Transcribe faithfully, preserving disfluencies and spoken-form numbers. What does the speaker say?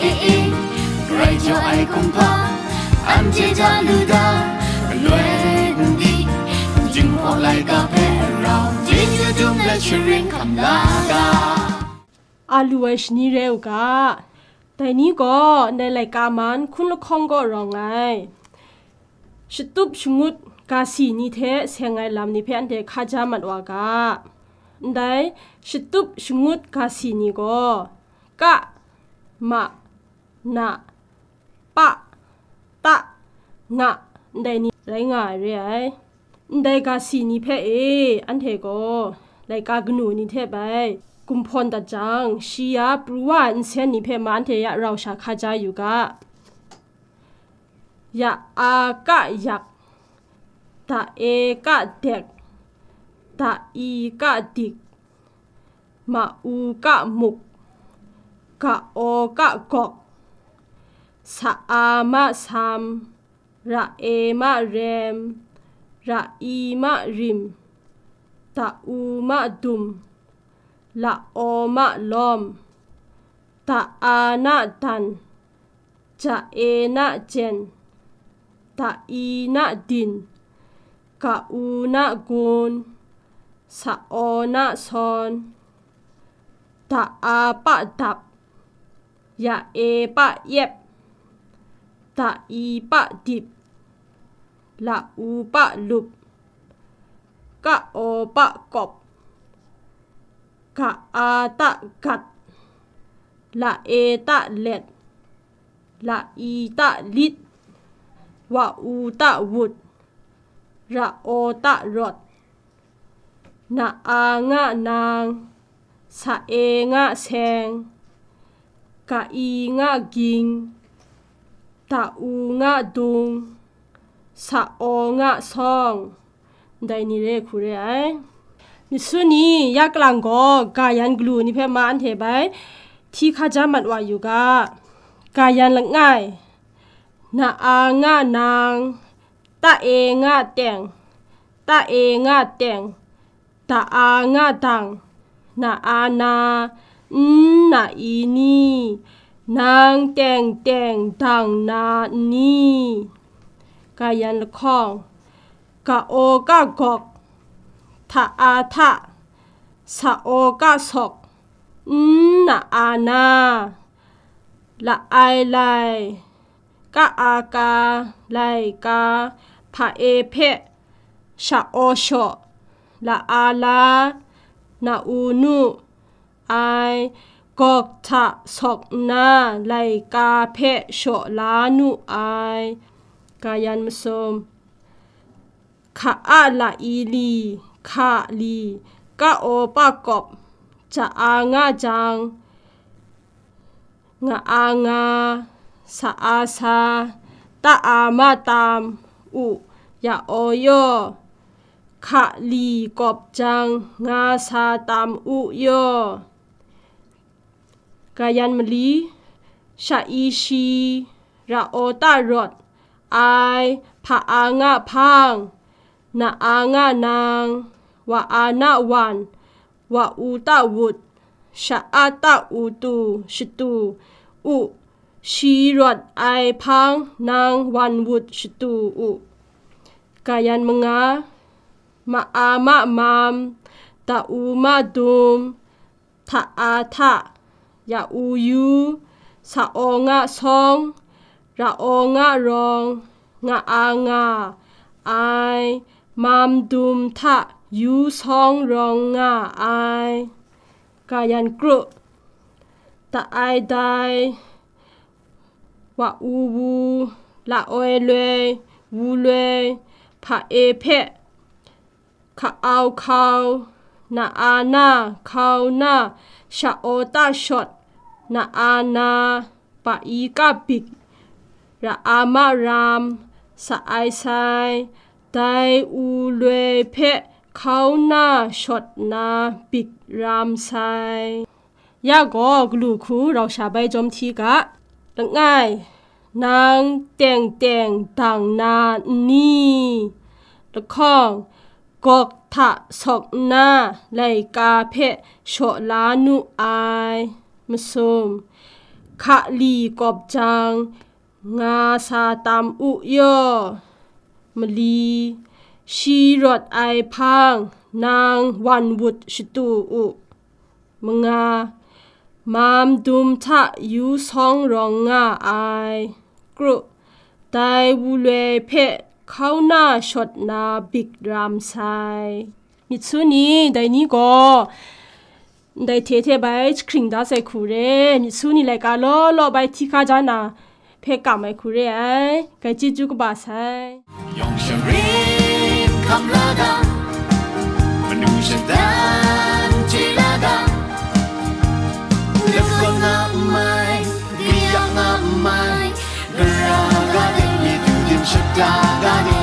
E, e, grai jaw ai kumhpa, anhte ja lu da, galoi n di, jinghpaw laika hpe rau, dinyu dum let sharin hkam la ga. A lu ai shani rai u ga. Dai ni gaw ndai laika man hkun lahkawng kaw rawng ai. Shatup shangut ga si ni hte seng ai lam ni hpe anhte hkaja mat wa ga. Ndai shatup shangut ga si ni gaw, ka, ma, na, pa, ta, nga, ndai ni rai nga ai re ai. Ndai ga si ni hpe e, anhte gaw laika kanu ni hte bai gumhpawn dat jang, shi ya pru wa ai nsen ni hpe ma anhte ya rau sha hkaja yu ga. Ya a ka yak, da e ka dek, da i ka dik, ma u ka muk, ga o ka gawk, sa a ma sam, ra e ma rem, ra i ma rim, da u ma dum, la o ma lawm, da a na dan, ja e na jen, da i na din, ga u na gun, sa o na sawn, da a pa dap, ya e pa yep, da i pa dip, la u pa lup, ka o pa kawp, ga a ta gat, la e ta let, la i ta lit, wa u ta wut, ra o ta rawt, na a nga nang, sa e nga seng, ka i nga ging, da u nga dung, sa o nga sawng, ndai ni re hku re ai. Myit su ni ya kalang gaw ga yan galu ni hpe ma anhte bai hti hkaja mat wa yu ga. Ga yan langai, na a nga nang, ta e nga teng, ta e nga teng, da a nga dang, na a na, n na i ni, nang teng teng dang na n ni? Ga yan lahkawng, ga o ka gawk, hta a hta, sa o ka sawk, n na a na, la ai lai, ka a ka, lai ka, hpa e hpe, sha o shaw, la a la, na u nu, ai, gawk hta sawk nna laika hpe shaw la nu ai. Ga yan masum. Hka a la i li, hka li, ka o pa kawp, ja a nga jang, nga a nga, sa a sa, ta a ma tam, u, ya o yaw, hka li kawp jang, nga sa tam u yaw. Ga yan mali, sha i shi, ra o ta rawt, ai, hpa a nga hpang, na a nga nang, wa a na wan, wa u ta wut, sha a ta u tu shatu u, shi rawt ai hpang nang wan wut shatu u. Ga yan manga, ma a ma mam, da u ma dum, hta a hta, ya u yu, sa o nga sawng, ra o nga rawng, nga a nga, ai, mam dum hta yu sawng rawng nga ai. Ga yan kru, ta ai dai, wa u wu, la oi loi, wu loi, hpa e hpe, hka au hkau, na a na, hkau na, sha o ta shawt, na a na, pa i ka bik, ra a ma ram, sa ai sai, dai u loi hpe hkau na shawt na bik ram sai. Ya gaw galu hku rau sha bai jawm hti ga. Langai, nang teng teng dang na n ni? Lahkawng, gawk hta sawk nna laika hpe shaw la nu ai. Masum, hkali kawp jang, nga sa tam u yaw, mali, shi rawt ai hpang, nang wan wut shatu u. Manga, mam dum hta yu sawng rawng nga ai. Kru, dai wuloi hpe hkauna shawt na bik ram sai. Myit su ni, dai ni gaw ndai hte hte bai jahkring da sai hku re. Myit su ni laika law law bai hti hka ja na hpe kam ai hku re ai. Grai chyeju kaba sai. Yawng sharin hkam la ga, manu shatan chye la ga, lakawn a mai, kayang a mai, gara ga de, myi du dim shata ga de,